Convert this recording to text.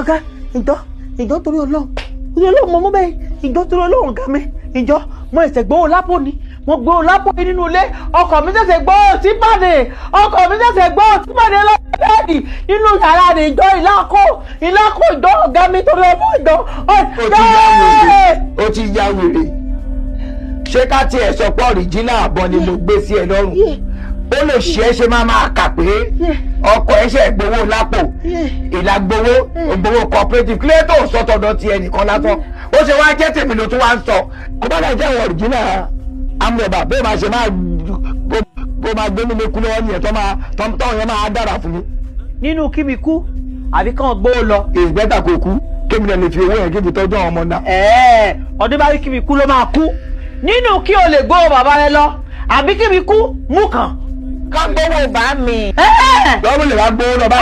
Ọ̀gá, ìjọ, ìjọ, torí Ọlọ́run, torí Ọlọ́run, mo mú bẹ́ẹ̀. Ìjọ, torí Ọlọ́run, ọ̀gá mi, ìjọ, mo ẹ̀sẹ̀ gbowó lápò ni. Mo gbowó lápò yìí nínú ilé. Ọkọ̀ mi ṣẹ̀ṣẹ̀ gbowó tí pàdé, ọkọ̀ mi ṣẹ̀ṣẹ̀ gbowó tí pàdé lọ́wọ́ bẹ́ẹ̀dì nínú yàrá rẹ̀. Ìjọ, ìlàkó, ìlàkó, ìjọ, ọ̀gá mi, torí Ọlọ́run, ìjọ. Ó ti ya wèrè, ó ti ya wèrè. Ṣé ká tiẹ̀ sọ pé original àbọ̀ ni mo gbé sí ẹ lọ́rùn, ó lè ṣe é ṣe máa kà pé ọkọ ẹ ṣe gbowó lápò, ìlà gbowó, gbowó cooperative kílẹ̀ tó sọ tọ̀dọ̀ tiẹ̀ nìkan lásán? Ó ṣe wá jẹ́ tèmi ló tún wá ń sọ. Kó bá dà jẹ́ àwọn original amúrọ̀bà bẹ́ẹ̀ máa ṣe máa kó máa gbé mímí kú lọ́wọ́ nìyẹn, tó máa tọ́ yẹn máa dára fún mi. Nínú kí mi kú àbí kàn gbówó lọ. It's better kó kú, kémi náà lè fi owó yẹn kí n fi tọ́jú àwọn ọmọ náà. Ẹ̀ẹ́, ọdún bá rí kí mi kú ló máa kú. Nínú kí o lè gbówó bàbá rẹ lọ àbí kí mi kú, mú kàn. Kọ́ gbowó bá mi. Lọ́wọ́ lè wá gbowó lọ bá.